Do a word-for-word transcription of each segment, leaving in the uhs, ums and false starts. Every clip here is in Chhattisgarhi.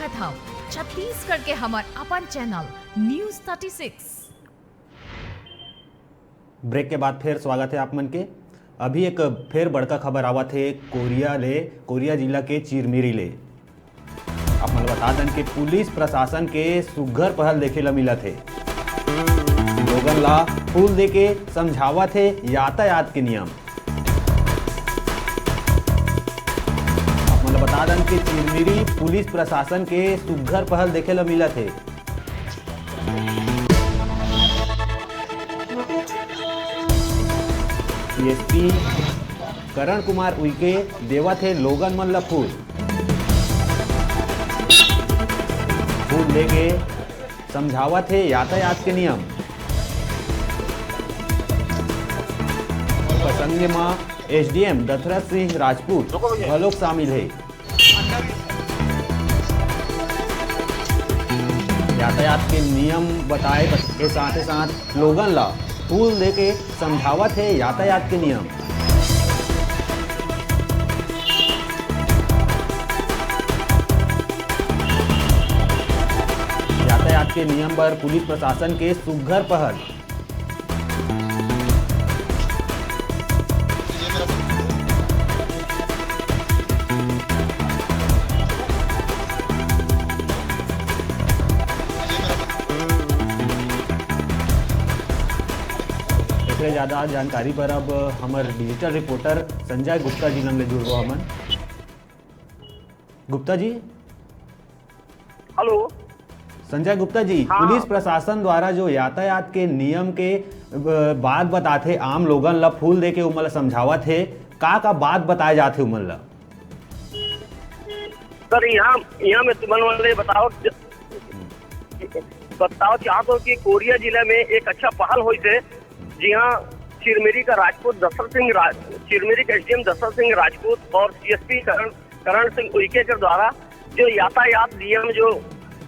था छत्तीसगढ़ के हमर अपन channel news thirty six. Break के बाद फेर स्वागत हे आप मन के। अभी एक फेर बड़का खबर आवत हे कोरिया ले, कोरिया जिला के चिरमिरी ले। आप मन ल बता दन के पुलिस प्रशासन के सुग्घर पहल देखे ल मिलत हे। लोगन ला फूल दे के समझावत हे यातायात के नियम। आप मन ल बता दन के चिरमिरी पुलिस प्रशासन के सुग्घर पहल देखे ल मिलत हे। सीएसपी करण कुमार उइके देवत हे लोगन मन ल फूल। फूल दे के समझावत हे यातायात के नियम। प्रसंग म एसडीएम दशरथ सिंह राजपूत घलोक शामिल हे। यातायात के नियम बताए के साथे साथ लोगन ला फूल दे के समझावत हे यातायात के नियम। यातायात के नियम बर पुलिस प्रशासन के सुग्घर पहल। एकरे ज्यादा जानकारी बर अब हमर डिजिटल रिपोर्टर संजय गुप्ता जी नंग ले जुड़बो हमन। गुप्ता जी। हेलो। संजय गुप्ता जी, हाँ। पुलिस प्रशासन द्वारा जो यातायात के नियम के, अ, बात बताथे, आम लोगन ला फूल दे के उमन ला समझावत हे, का का बात बताए जाथे उमन ला? सर, यहाँ, यहाँ मैं तुमन वाले बताओ, बताओ चाहत हूँ कि कोरिया जिला में एक अच्छा पहल होइस हे, जिहाँ चिरमिरी का राजपूत दशरथ सिंह राज-, चिरमिरी का एसडीएम दशरथ सिंह राजपूत और सीएसपी करण, करण सिंह उइके के द्वारा जो यातायात नियम जो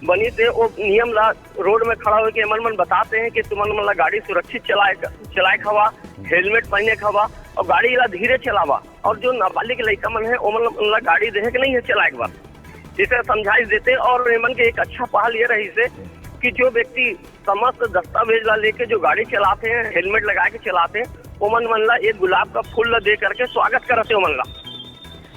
बनिस हे, वो नियम ला रोड में खड़ा होके एमन मन बताथे कि तुमन मन ला गाड़ी सुरक्षित चलाए, चलाए के हवा, हेलमेट पहने के हवा और गाड़ी ला धीरे चलावा। और जो नाबालिग लइका मन हे, ओमन ला, ओमन ला गाड़ी देहे के नहीं हे चलाए के बाद, इसे समझाइस देथे। और एमन के एक अच्छा पहल ये रहिस हे कि जो व्यक्ति समस्त दस्तावेज ला लेके जो गाड़ी चलाथे, हेलमेट लगा के चलाथे, ओमन मन ला एक गुलाब का फूल ला दे करके स्वागत करथे ओमन ला।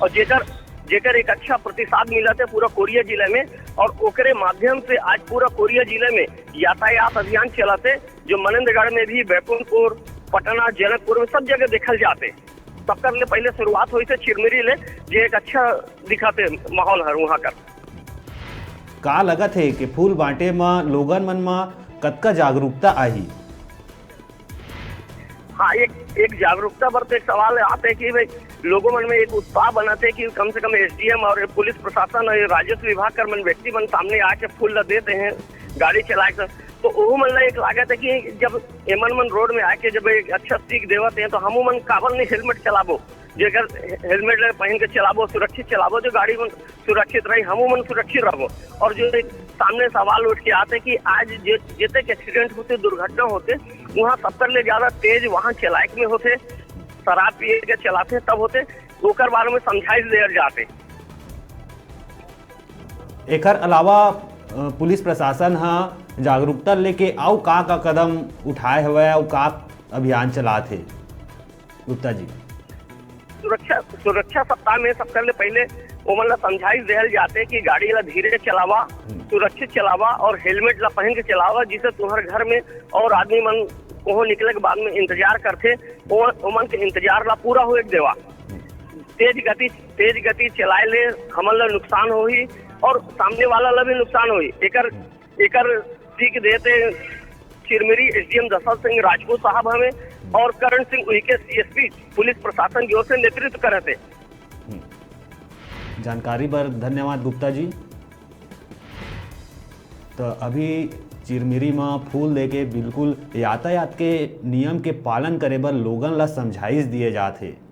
और जेकर, जेकर एक अच्छा प्रतिसाद मिलत हे पूरा कोरिया जिले में, और ओकरे माध्यम से आज पूरा कोरिया जिले में यातायात अभियान चलत हे, जो मनेंद्रगढ़ में भी, बैकुंठपुर, पटना, जनकपुर में सब जगह देखल जात हे। सबकर ले पहले शुरुआत होइस हे चिरमिरी ले, जे एक अच्छा दिखत हे माहौल हर वहाँ कर। का लगत हे कि फूल बांटे म लोगन मन म कतका जागरूकता आही? हाँ, एक, एक जागरूकता बर तो एक सवाल आत हे कि भाई, लोगों मन में एक उत्साह बनत हे कि कम से कम एसडीएम और पुलिस प्रशासन और राजस्व विभाग कर मन व्यक्ति मन सामने आके फूल ला देत हे गाड़ी चलाए के, तो ओहू मन ला एक लागत हे कि जब एमन मन रोड में आके जब एक अच्छा सीख देवत हे, तो हमू मन काबर नहीं हेलमेट चलाबो, जेकर हेलमेट लगे पहन के चलाबो, सुरक्षित चलाबो, जो गाड़ी मन सुरक्षित रही, हमू मन सुरक्षित रहबो। और जो एक सामने सवाल उठ के आत हे कि आज जे, जेतेक एक्सीडेंट होथे, दुर्घटना होथे, वहाँ सबकर ले ज्यादा तेज वाहन चलाए में होथे, शराब पिए के चलाथे तब होथे, ओकर बारे में समझाइश देवल जात हे। एकर अलावा, अ, पुलिस प्रशासन ह जागरूकता लेके अउ का-का कदम उठाए हवय, अउ का अभियान चलात हे गुप्ता जी? सुरक्षा, सुरक्षा सप्ताह में सबसे पहले पहले ओमन ला समझाइश देहल जाथे कि गाड़ी ला धीरे चलावा, हम्म। सुरक्षित चलावा और हेलमेट ला पहन के चलावा, जिससे तुम्हारे घर में और आदमी मन ओहो निकले के बाद में इंतजार करथे, ओ-, ओमन के इंतजार ला पूरा होए के देवा। तेज गति, तेज गति चलाए ले हमन ला नुकसान होही और सामने वाला ला भी नुकसान होही। एकर, एकर सीख देते चिरमिरी एसडीएम दशरथ सिंह राजपूत साहब हवे और करण सिंह उइके सीएसपी पुलिस प्रशासन की ओर से नेतृत्व करत हे। हम्म। जानकारी बर धन्यवाद गुप्ता जी। तो अभी चिरमिरी म फूल देके बिल्कुल यातायात के नियम के पालन करे बर लोगन ला समझाइश दिए जात हे।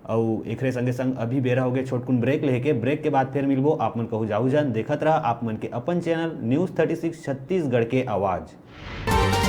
अउ एकरे संगे संग अभी बेरा होगे छोटकुन ब्रेक लेके। ब्रेक के बाद फिर मिलबो। आप मन कहू जाहू जान, देखत रहा आप मन के अपन channel news thirty six Chhattisgarh के आवाज़।